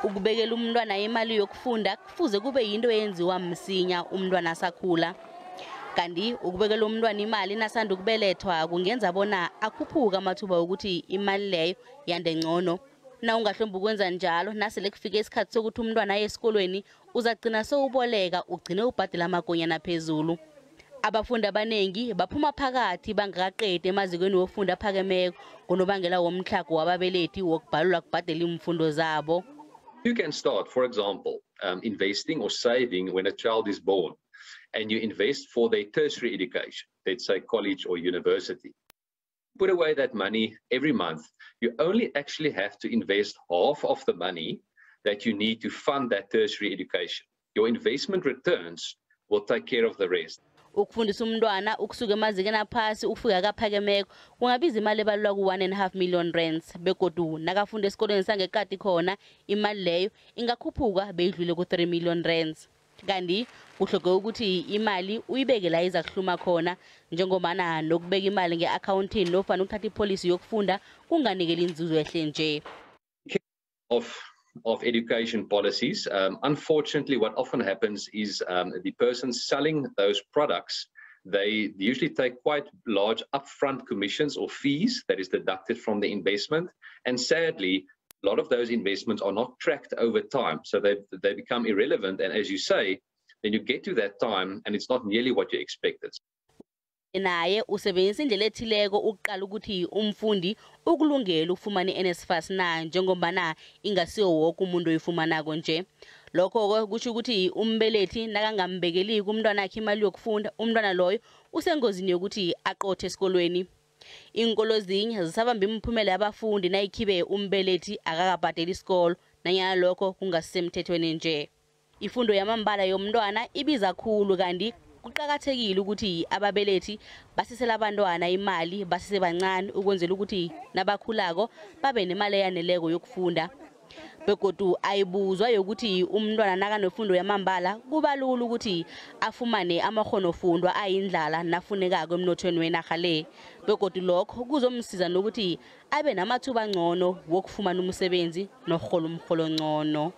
Ukubekela umntwana imali yokufunda kufuze kube yinto eyenziwa msinya umntwana asakhula. Kanti ukubekela umntwana imali nasanda ukubelethwa kungenza bona akhuphuke amathuba wokuthi imali leyo yande ngcono. Na ungahlomba ukwenza njalo, nasele kufike isikhathi sokuthi umntwana aye esikolweni, uzagcina sewuboleka ugcine ubhadela amagonyana phezulu. Abafundi abanengi baphuma phakathi bangakaqedi emazikweni wokufunda aphakemeko ngonobangela womtlhago wababelethi wokubhalelwa kubhadela iimfundo zabo. You can start, for example, investing or saving when a child is born, and you invest for their tertiary education, let's say college or university. Put away that money every month. You only actually have to invest half of the money that you need to fund that tertiary education. Your investment returns will take care of the rest. Ukufundisa umntwana ukusuka emazikeni aphasi ukufika kaphakemeko kungabiza imali ebalelwa ku-1.5 million rands, begodu nakafunda esikolweni sangeqadi khona imali leyo ingakhuphuka beyidlule ku-3 million rands. Kanti kutlhogeka ukuthi imali uyibeke la iza kuhluma khona, njengomana nokubeka imali nge-akhawuntini nofana ukuthatha ipholisi yokufunda kunganikeli inzuzo ehle nje. Of education policies. Unfortunately, what often happens is the person selling those products, they usually take quite large upfront commissions or fees that is deducted from the investment. And sadly, a lot of those investments are not tracked over time. So they become irrelevant. And as you say, then you get to that time and it's not nearly what you expected. Naye usebenzisa indlela ethileko ukuqala ukuthi umfundi ukulungela ukufumana i-NSFAS na, njengombana ingasiwo woke umuntu oyifumanako nje. Lokho-ke kusho ukuthi umbelethi nakangambekeliko umntwanakhe imali yokufunda, umntwana loyo usengozini yokuthi aqothe esikolweni. Iinkolo ezinye zisabamba imiphumela yabafundi nayikhibe umbelethi akakabhadeli isikolo, nanyana lokho kungasisemthethweni nje. Ifundo yamambala yomntwana ibiza khulu, kanti kuqakathekile ukuthi ababelethi basisele abantwana imali basesebancane ukwenzela ukuthi nabakhulako babe nemali eyaneleko yokufunda. Begodu ayibuzwa yokuthi umntwana nakanefundo yamambala kuba lula ukuthi afumane amakghonofundwa ayindlala nafunekako emnothweni wenarha le, begodu lokho kuzomsiza nokuthi abe namathuba angcono wokufumana umsebenzi nokurhola umrholo ngcono.